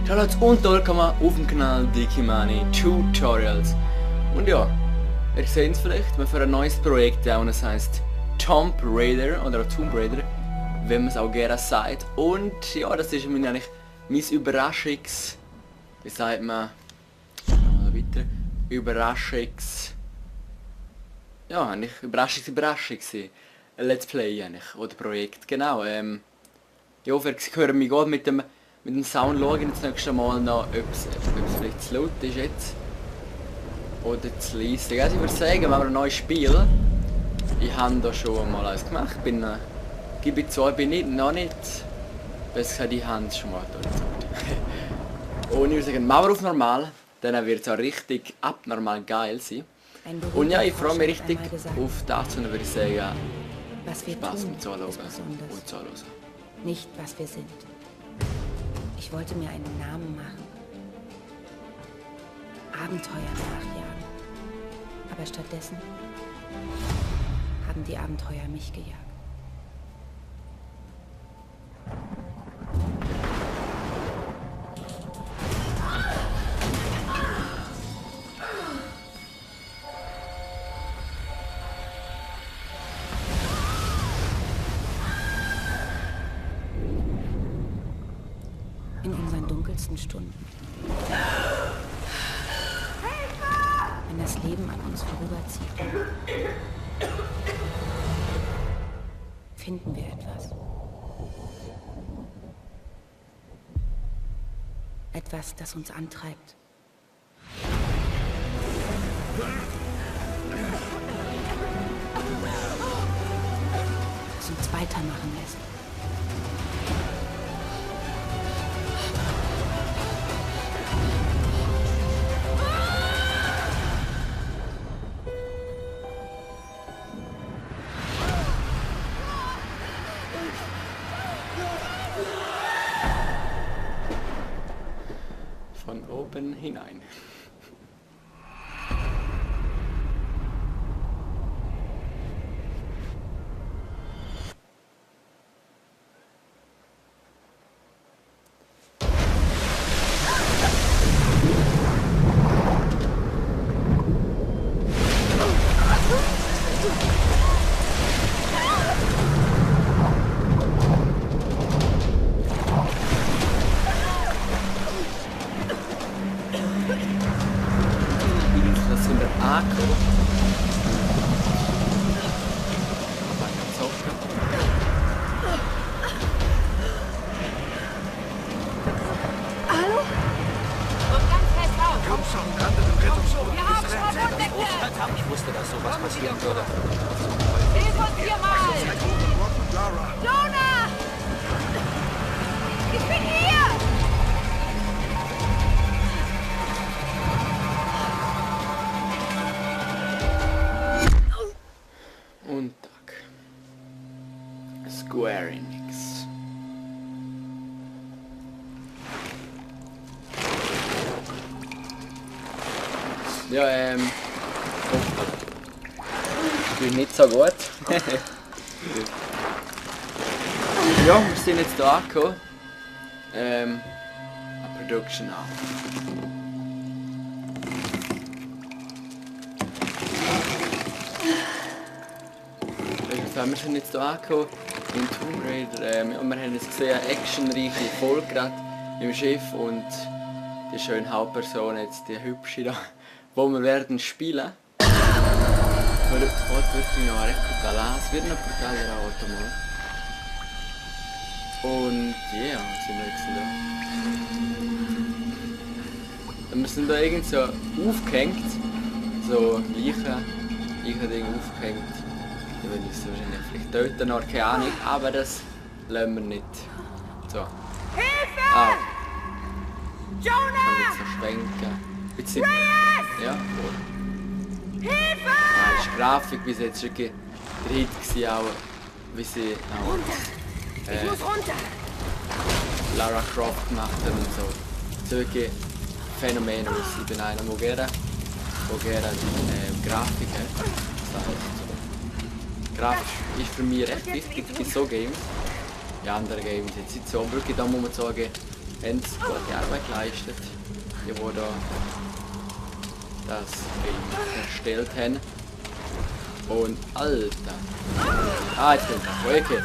Schaut und willkommen auf dem Kanal Dikimani Tutorials. Und ja, ihr seht es vielleicht, wir für ein neues Projekt und es heißt Tomb Raider oder Tomb Raider, wenn man es auch gerne sagt. Und ja, das ist eigentlich mein Überraschungs... Wie sagt man? Weiter. Überraschungs... Ja, eigentlich Überraschung gewesen. Ein Let's Play eigentlich, oder Projekt, genau. Ich hoffe, ihr hört mich gut mit dem Sound. Schauen das nächste Mal noch, ob es vielleicht zu laut ist jetzt. Oder zu leise. Also ich würde sagen, wenn wir ein neues Spiel. Ich habe da schon mal eins gemacht. Gebe ich zu, bin ich noch nicht. Besser gesagt, ich habe es schon mal durchgezogen. Und ich würde sagen, machen wir auf normal. Dann wird es auch richtig abnormal geil sein. Und ja, ich freue mich richtig auf das und würde ich sagen, was wir Spaß tun, mit Zuhören ist besonders. und Zuhören. Nicht, was wir sind. Ich wollte mir einen Namen machen. Abenteuer nachjagen. Aber stattdessen haben die Abenteuer mich gejagt. In unseren dunkelsten Stunden. Wenn das Leben an uns vorüberzieht, finden wir etwas. Etwas, das uns antreibt. Das uns weitermachen lässt. Von oben hinein. Das sind der Akku. Hallo? Und ganz fest auf. Komm schon, anderen Rettungsboot. Wir haben Schraubundecke. Verdammt, ich wusste, dass sowas passieren würde. Hilf uns hier mal. Jonah! Ich bin hier! Und tak. Square Enix. Ja, ich bin nicht so gut. Ja, wir sind jetzt da angekommen. Eine Production an. Wir sind jetzt hier angekommen in Tomb Raider und wir haben jetzt gesehen, eine actionreiche Folge gerade im Schiff und die schöne Hauptperson, jetzt die hübsche da, wo wir werden spielen. Weil heute wirklich noch recht brutal an, es wird noch brutaler Auto mal. Und ja, yeah, sind wir jetzt da. Und wir sind da irgend so aufgehängt, so Leichen-Ding aufgehängt. Ich will uns wahrscheinlich vielleicht töten, noch keine Ahnung, aber das lassen wir nicht. So. Hilfe! Ah. Ich kann jetzt noch schwenken. Bisschen. Ja, wohl. Hilfe! Ja, das ist die Grafik bis jetzt wirklich der Hit gewesen, auch wie sie auch, Ich muss runter! Lara Croft gemacht haben und so. Das ist wirklich Phänomen aus. Ich bin einer, der gerne Grafik hat. Das heißt, Grafisch ist für mich recht wichtig bei so Games. Ja, andere Games jetzt nicht so. Wirklich da muss man sagen, haben sie gute Arbeit geleistet, die da das Game erstellt haben. Und Alter! Ah, jetzt kommt der Wolke! Und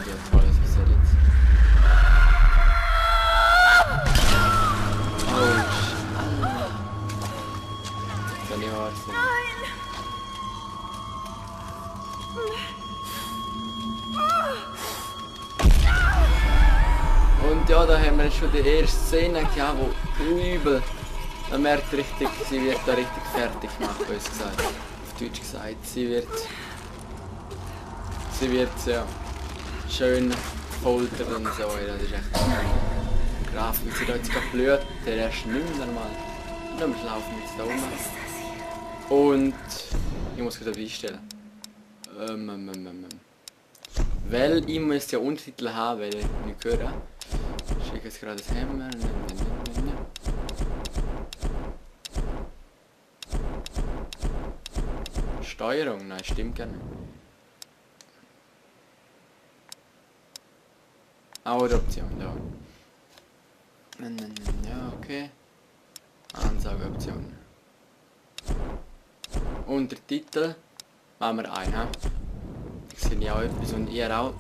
ja, toll, was ist das jetzt? Oh, Alter! Das kann nicht wahr sein. Und ja, da haben wir schon die erste Szene gehabt, wo übel. Man merkt richtig, sie wird da richtig fertig gemacht, bös gesagt. Auf Deutsch gesagt, sie wird ja schön foltert und so. Das ist echt Graf, wie sie da jetzt gerade blüht, der ist nicht mehr normal. Und dann laufen wir jetzt da rum. Und ich muss gerade einstellen. Weil ich muss ja Untertitel haben, weil ich nicht höre. Ich schicke jetzt gerade das Hammer. Steuerung? Nein, stimmt gar nicht. Audio-Option, da. Ja, okay. Ansageoption. Untertitel machen wir ein, ha? Ich sehe ja auch etwas und ihr auch.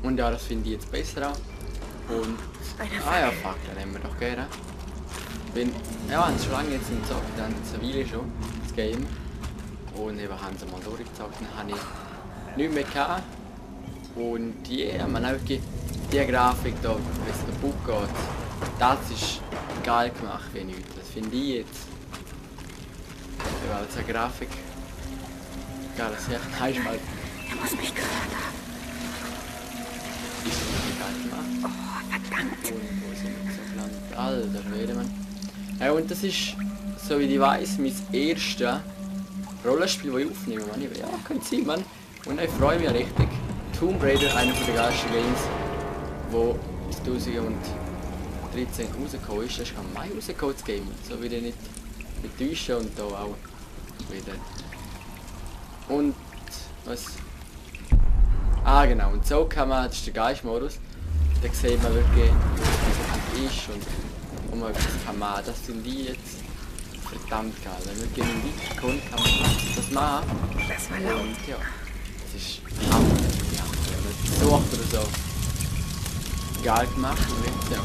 Und ja, das finde ich jetzt besser auch. Und... Ah ja, fuck, dann nehmen wir doch gerne. Bin... Ja, haben sie schon lange jetzt gezockt, dann haben sie eine Weile schon, das Game. Und eben haben sie mal durchgezockt, dann habe ich nichts mehr gehabt. Und yeah, man hat wirklich die Grafik da, wenn es kaputt geht, das ist geil gemacht wie nichts. Das finde ich jetzt. Weil es eine Grafik... Ja, das ist echt heiß halt. Er muss mich gehört haben. Ist nicht geil gemacht. Oh, verdammt. Und wo sind wir so gelandet? Alter Schwede, Mann. Ja, und das ist, so wie ich weiss, mein erstes Rollenspiel, das ich aufnehme, Mann. Ja, könnte sein, Mann. Und ich freue mich richtig. Tomb Raider, einer der geilsten Games, wo 2013 rausgekommen ist. Das ist am Mai rausgekommen, das Game. So wie ich nicht täuschen und da auch wieder. Und was? Ah genau, und so kann man, das ist der Geist-Modus, da sieht man wirklich, wie es ist und man etwas kann machen. Das finde ich jetzt verdammt geil. Wenn man wirklich in den Weitkommt, kann man das machen. Das war laut. Und ja, es ist Hammer. Ja, wenn man sucht oder so. Geil gemacht und jetzt ja.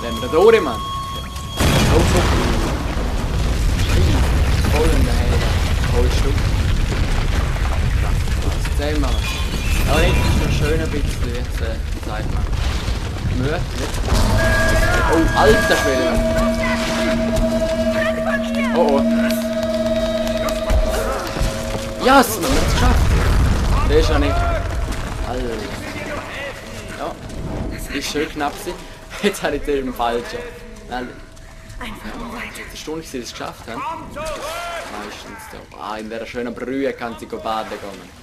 Wenn wir da durch, Mann. Oh, voll in der Hände. Voll Stück. Was erzählen wir? Aber jetzt ist noch schön ein bisschen, wie es sagt man. Gemütlich. Oh, alter Schwede. Oh oh. Yes, man hat es geschafft. Der ist ja nicht. Alter. Ja. Das ist schön knapp. Jetzt habe ich den falschen. Die Stunde, dass sie es geschafft haben. Meistens da. Ah, in dieser schönen Brühe kann sie baden gehen.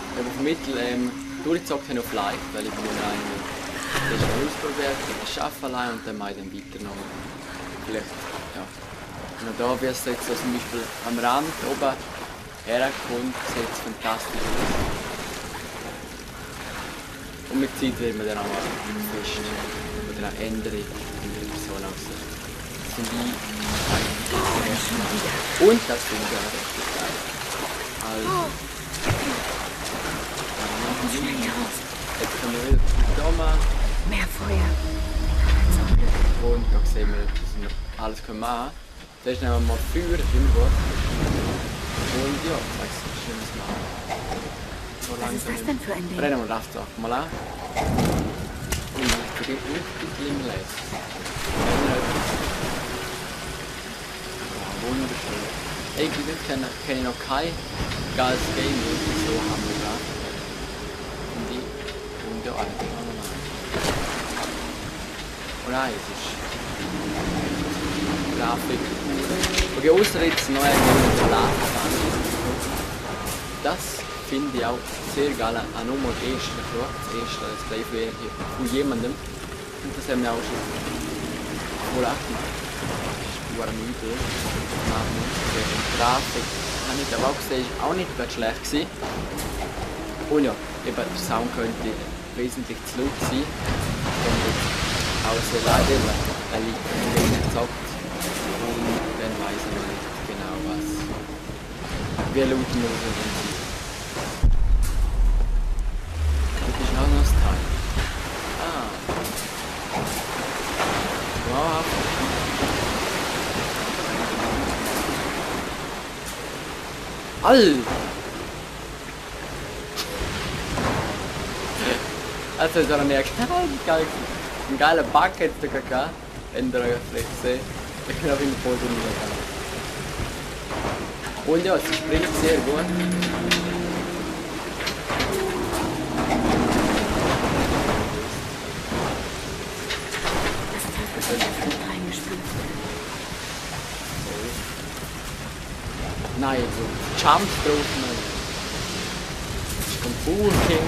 Ich habe auf Mittel durchgezockt auf Live, weil ich nur einen ausprobiert, das schaffe allein und dann mache ich dann weiter noch. Vielleicht, ja. Und da wird es jetzt so zum Beispiel am Rand oben herkommt, sieht es fantastisch aus. Und mit Zeit wird man dann auch fest oder auch ändern in der Person aus. Das finde ich und das finde ich auch richtig geil. Also. Jetzt können wir wieder da machen. Mehr Feuer. Und da sehen wir, dass wir alles machen können. Zuerst nehmen wir mal Feuer irgendwo. Und ja, das ist ein schönes Mal. So Was ist das denn für ein Ding? Brennen wir das doch mal an. Und ich beginne richtig Klingeln. Wunderschön. Eigentlich kenne ich noch kein geiles Game, wie so haben wir da. Und die tun da alle nochmal. Und nein, es ist Grafik. Okay, außer jetzt neue Salatpfanne. Das finde ich auch sehr geil. Auch nur mal das erste Let's Play von jemandem. Und das haben wir auch schon wohl auch gemacht. war müde. Die Grafik, habe ich aber auch gesehen, ist auch nicht gerade schlecht gewesen. Und ja, eben der Sound könnte wesentlich zu laut sein. Und auch so leider, weil ich nicht gezockt. Und dann weiss ich noch nicht genau was. Wie laut wir sind. Das ist auch noch das Teil. Ah. Wow. All! Also ist er mir ein geiler Bug jetzt der gehabt. Wenn ihr vielleicht seht. Ich glaube in der Pose nicht mehr. Und ja, sie springt sehr gut. Das Zeug ist nicht reingespült. Nein, so Jump drauf. Das ist vom Pool King.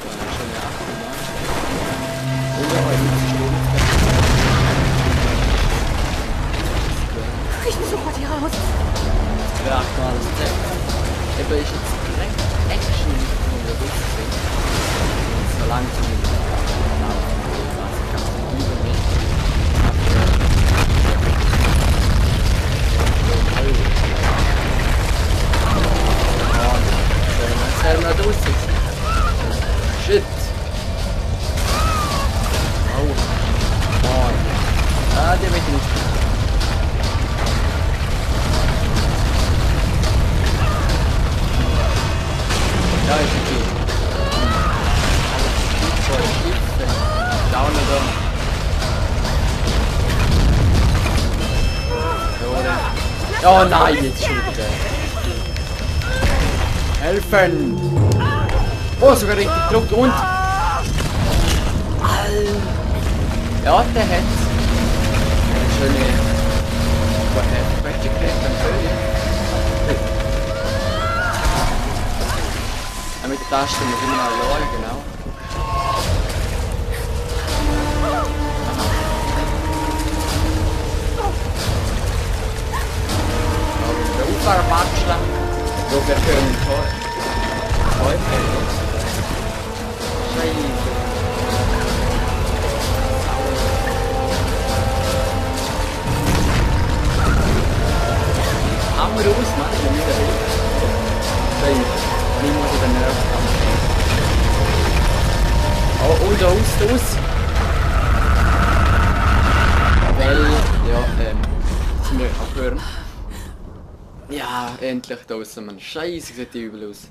Schon ja 8 Mal. Und ja, heute ist es Ich muss sofort hier raus. ja, mal das Text. Eben ist jetzt direkt Action unterwegs gewesen. So langsam mit also ganz über mich. Jetzt werden wir draußen. Shit. Oh. Oh. Ah, die will ich nicht. Ja, ist okay. Down oder? Oh nein, jetzt schon wieder. Helfen! Oh, sogar richtig gedruckt und... Ja, der hat... eine schöne... Welche kriegt man völlig? Ja, mit der Taste muss immer noch schauen, genau. Der Ufermatschler, wo wir können Teufel. Scheiße. Hammer aus, Mann, ich bin wieder weg. Scheiße. Ich muss den Nerv haben. Oh, und aus. Weil, ja, sind wir abhören. Ja, endlich draußen, man. Scheiße, sieht die übel aus.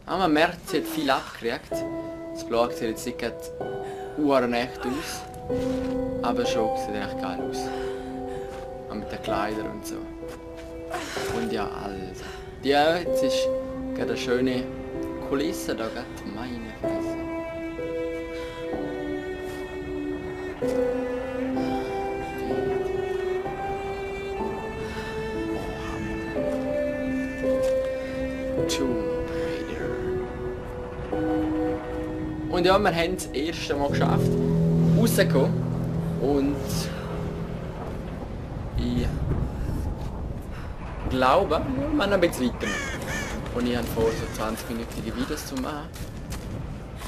Aber man merkt, sie hat viel abgekriegt. Das Blau sieht jetzt nicht echt aus. Aber schon sieht echt geil aus. Und mit den Kleidern und so. Und ja, also. Ja, jetzt ist gerade eine schöne Kulisse da, gerade meine Fresse. Tomb Raider. Und ja, wir haben das erste Mal geschafft, rauszukommen. Und ich glaube, wir haben ein bisschen weitermachen. Und ich habe vor, so 20-minütige Videos zu machen.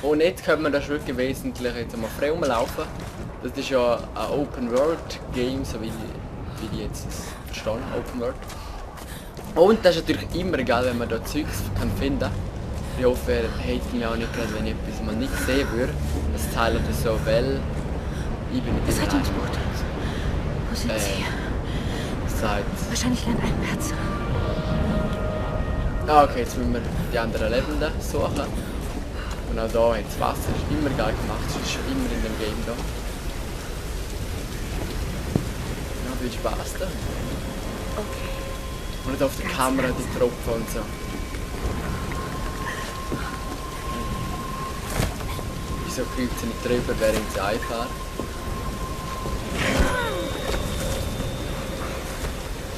Und jetzt können wir das wirklich wesentlich jetzt einmal frei rumlaufen. Das ist ja ein Open World Game, so wie ich jetzt verstehe, Open World. Und das ist natürlich immer egal, wenn man da Zeugs finden kann. Ich hoffe, er hätte mich auch nicht gerade, wenn ich etwas mal nicht sehen würde. Das Teil oder so, weil ich bin nicht Seid ihr ins Boot? Wo sind sie? Wahrscheinlich landeinwärts. Ah, okay, jetzt müssen wir die anderen Lebenden suchen. Und auch da hat das Wasser immer geil gemacht, es ist schon immer in dem Game da. Ja, viel Spaß da. Okay. Und auf der Kamera die Tropfen und so. Wieso kriegt sie nicht drüber, während sie einfahrt?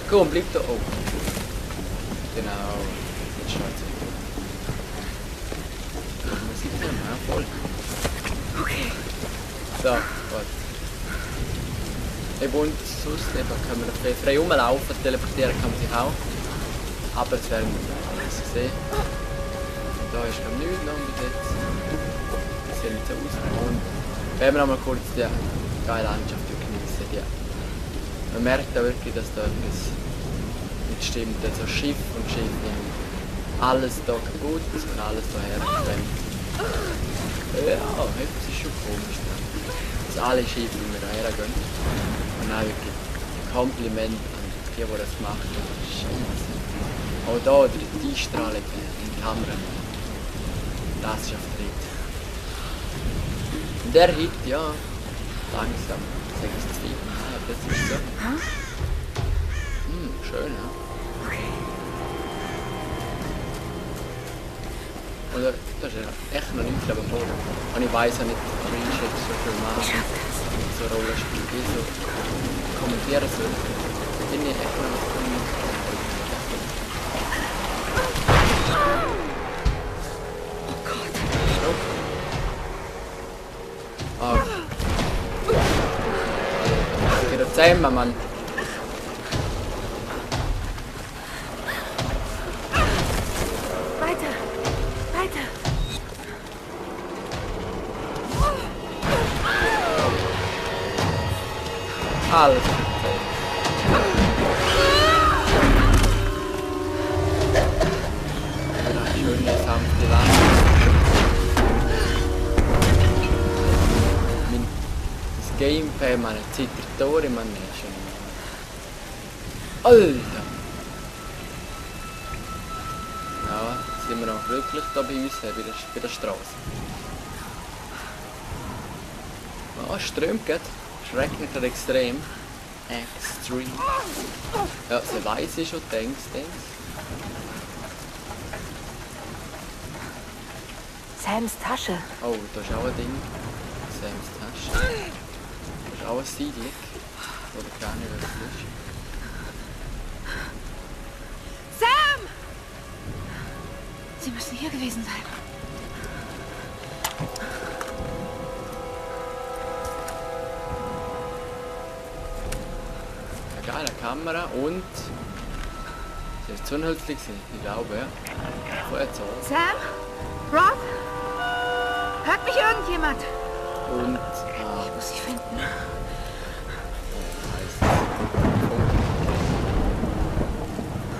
Komm, bleib da oben. Genau. Jetzt schaut sie. Musik dann, ja, voll. Okay. So, gut. Eben und sonst eben können wir noch frei rumlaufen, teleportieren kann man sich auch. Aber es werden wir alles gesehen. Da ist noch nichts noch bis jetzt. Das sieht nicht so aus. Und wenn wir noch mal kurz die geile Landschaft genießen. Ja. Man merkt da wirklich, dass da etwas nicht stimmt. Also Schiff und Schiff und alles da kaputt und alles da hergeschwemmt. Ja, das ist schon komisch. Dass alle Schiffe immer da hergehen. Und dann wirklich Kompliment an die das gemacht haben. Scheiße. Auch da die Einstrahlung in die Kamera. Das ist auf Tritt. Und der Hit, ja, langsam 6-2. Ja, das ist so. Schön, ja. Okay. Oder, das ist ja echt noch nichts aber vor. Und ich weiss auch nicht, wie ich jetzt so viel mache. Ich schaff das. So Rollenspiel, wie so kommentieren soll. Bin ich echt noch was drin. Oh Gott. Stopp. Ah. Das geht doch zusammen, Mann. Weiter. Weiter. Alles. Ja, schöne sanfte Land. Das Gameplay, meine Zittert man nicht schon. Alter! Ja, sind wir noch glücklich da bei uns, bei der Straße. Ah, strömt geht. Schrecklich und extrem. Extreme. Ja, sie weiss ich schon, denkst. Sams Tasche. Oh, da ist auch ein Ding. Sams Tasche. Da ist auch ein Siedlung. Oder gar nicht, was das ist. Sam! Sie müssen hier gewesen sein. Geile Kamera und... Sie ist Zündhölzli gewesen, ich glaube, ja. Feuerzeug. Sam? Rob? Hört mich irgendjemand? Und... Ich muss sie finden.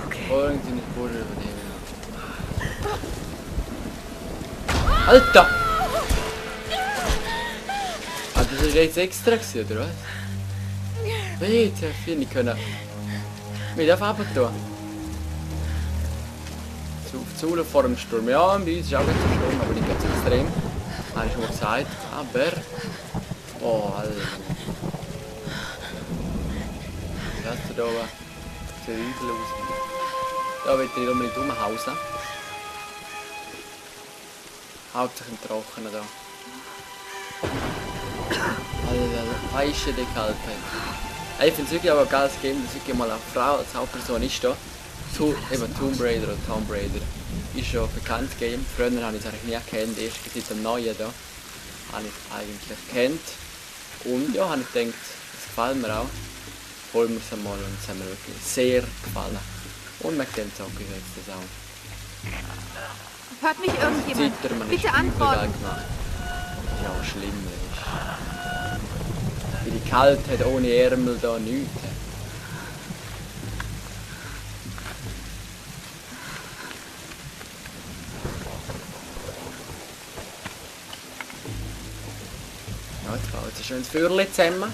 Okay. Irgendwie Spur übernehmen. Alter! Ah, das ist jetzt extra gewesen, oder was? Bitte, finde ich können. Mit auf Abend tun. Zu Zule vor dem Sturm. Ja, bei uns ist auch nicht so Sturm, aber nicht ganz extrem. Habe ich schon mal gesagt. Aber. Oh, Alter. Was hast du da? Sieht übel aus. Da will ich nicht unbedingt rumhausen. Hauptsächlich im Trockenen da. Alter, Feische die kalt. Ich finde es wirklich aber ein geiles Game, dass wirklich mal eine Frau als Hauptperson ist da. Eben Tomb Raider oder Tomb Raider. Ist schon ein bekanntes Game. Früher habe ich es eigentlich nie gekannt, erst seit dem Neuen da. Habe ich es eigentlich gekannt. Und ja, habe ich gedacht, das gefällt mir auch. Holen wir es einmal und es hat mir wirklich sehr gefallen. Und man kennt es auch jetzt das auch. Hört mich irgendjemand? Zittermann Bitte ist antworten. gemacht. Das ist auch schlimm. Wie die kalt hat ohne Ärmel da nichts. Ja, jetzt baut es ein schönes Feuerchen zusammen.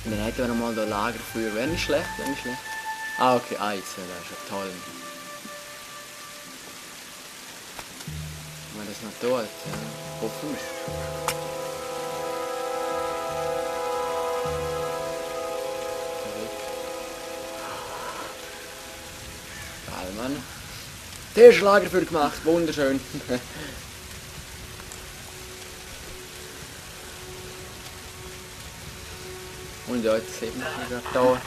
Und dann hätten wir nochmal da Lagerfeuer. Wäre nicht schlecht, wäre nicht schlecht. Ah, okay, Eis, ja, das ist ja toll. Wenn man das noch tut, ja, hoffen wir. Geil, Mann. Der ist Lagerfeuer gemacht, wunderschön. Und ja, jetzt sehen wir gerade da.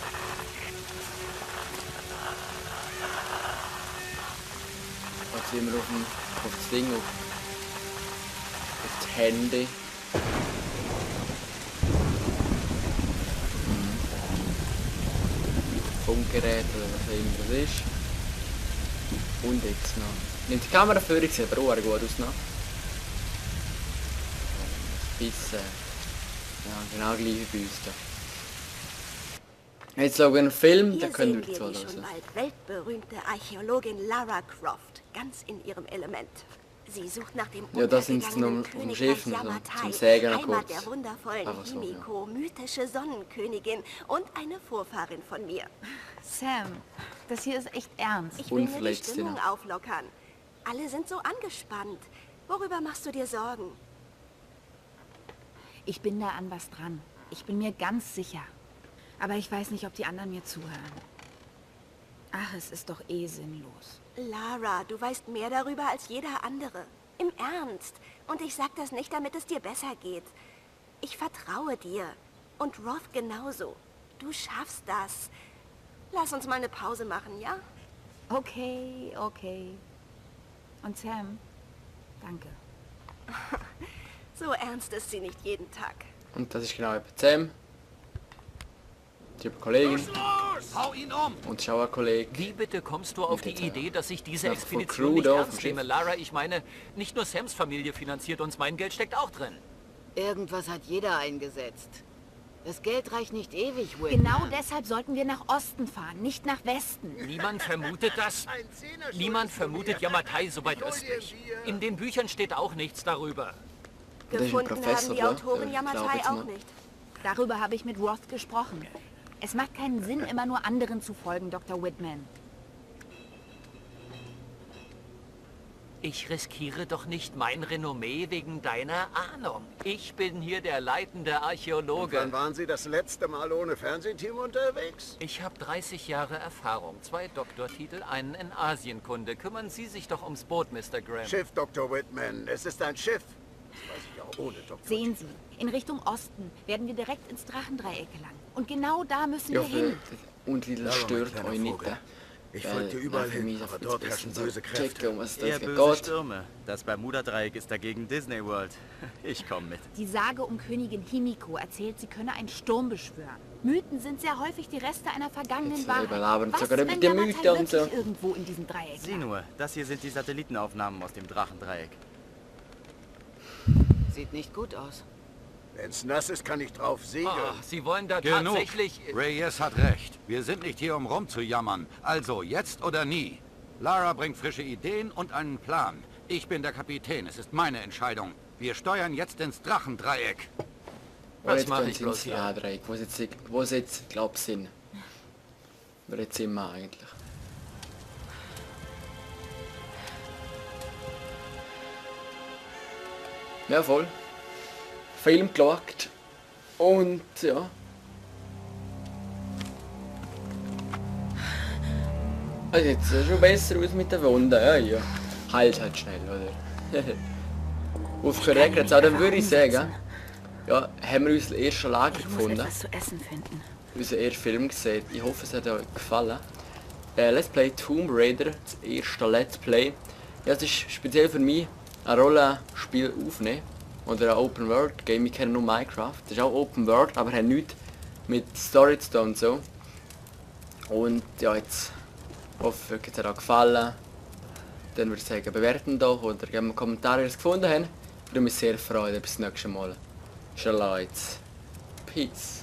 Jetzt sind wir auf das Ding, auf das Handy. Funkgerät oder was auch immer das ist. Und jetzt noch. Nimmt die Kameraführung, sieht aber auch gut aus noch. Ein bisschen. Ja, genau gleich wie bei uns da. Jetzt schauen wir einen Film, Hier den können sehen wir wir zwar die schon hören. bald weltberühmte Archäologin Lara Croft, ganz in ihrem Element. Sie sucht nach dem Ja, da sind sie noch untergegangenen am Königreich Schiff, so, Yamatai, zum Sägen noch Heimat kurz. der wundervollen Einfach so, Himiko, mythische Sonnenkönigin und eine Vorfahrin von mir. Sam, das hier ist echt ernst. Ich will nur die Unverletzt, Stimmung ja. auflockern. Alle sind so angespannt. Worüber machst du dir Sorgen? Ich bin da an was dran. Ich bin mir ganz sicher. Aber ich weiß nicht, ob die anderen mir zuhören. Ach, es ist doch eh sinnlos. Lara, du weißt mehr darüber als jeder andere. Im Ernst. Und ich sag das nicht, damit es dir besser geht. Ich vertraue dir. Und Roth genauso. Du schaffst das. Lass uns mal eine Pause machen, ja? Okay, okay. Und Sam, danke. So ernst ist sie nicht jeden Tag. Und das ist genau eben Sam. Die Kollegin Los! Hau ihn um! und Schauerkollege. Wie bitte kommst du auf die Mit der- Idee, dass ich diese Ja, Expedition Crew nicht da auf dem ernst Schiff. nehme? Lara, ich meine, nicht nur Sams Familie finanziert uns, mein Geld steckt auch drin. Irgendwas hat jeder eingesetzt. Das Geld reicht nicht ewig, Whitman. Genau deshalb sollten wir nach Osten fahren, nicht nach Westen. Niemand vermutet das. Niemand vermutet Yamatai so weit östlich. In den Büchern steht auch nichts darüber. Das ist ein Gefunden Professor, haben die oder? Autorin Ich Yamatai glaub jetzt auch mal. nicht. Darüber habe ich mit Roth gesprochen. Es macht keinen Sinn, immer nur anderen zu folgen, Dr. Whitman. Ich riskiere doch nicht mein Renommee wegen deiner Ahnung. Ich bin hier der leitende Archäologe. Wann waren Sie das letzte Mal ohne Fernsehteam unterwegs? Ich habe 30 Jahre Erfahrung, 2 Doktortitel, einen in Asienkunde. Kümmern Sie sich doch ums Boot, Mr. Graham. Schiff, Dr. Whitman. Es ist ein Schiff. Das weiß ich auch ohne Dr. Sehen Sie, in Richtung Osten werden wir direkt ins Drachendreieck gelangen. Und genau da müssen Ja, wir hin. und die mein stört kleiner euch nicht. Vogel. Ich Weil, folgte überall für hin, mich aber ist dort es herrschen so böse Kräfte. checken, was da Eher jetzt böse geht. Stürme. Das Bermuda-Dreieck ist dagegen Disney World. Ich komme mit. Die Sage um Königin Himiko erzählt, sie könne einen Sturm beschwören. Mythen sind sehr häufig die Reste einer vergangenen Jetzt Wahrheit. überlabern Was, sogar wenn über die Yamatai Mythen und so. wirklich irgendwo in diesem Dreieck Sieh lag? nur, das hier sind die Satellitenaufnahmen aus dem Drachendreieck. Sieht nicht gut aus. Wenn's nass ist, kann ich drauf segeln. Ah, Sie wollen da Genug. tatsächlich... Reyes hat recht. Wir sind nicht hier, um rumzujammern. Also jetzt oder nie. Lara bringt frische Ideen und einen Plan. Ich bin der Kapitän. Es ist meine Entscheidung. Wir steuern jetzt ins Drachendreieck. Und jetzt mache gehen ich sie bloß ins Dreieck, wo sie jetzt, glaub ich, sind. Oder jetzt sind wir eigentlich. Ja, voll. Film geschaut. Und ja. Also jetzt sieht schon besser aus mit der Wunde. Ja, ja. Heilt halt schnell, oder? Aufgeregt jetzt auch, dann würde ich sagen, ja, haben wir unser erstes Lager Ich muss gefunden. etwas zu essen finden. Unseren ersten Film gesehen. Ich hoffe, es hat euch gefallen. Let's Play Tomb Raider, das erste Let's Play. Ja, es ist speziell für mich ein Rollenspiel aufnehmen. Oder ein Open World Game. Ich kenne nur Minecraft. Das ist auch Open World, aber hat nichts mit Story zu tun und so. Und ja, jetzt hoffe ich, es hat euch gefallen. Dann würde ich sagen, bewerten doch oder geben mir Kommentare, wie ihr es gefunden habt. Ich würde mich sehr freuen. Bis zum nächsten Mal. Shalom. Peace.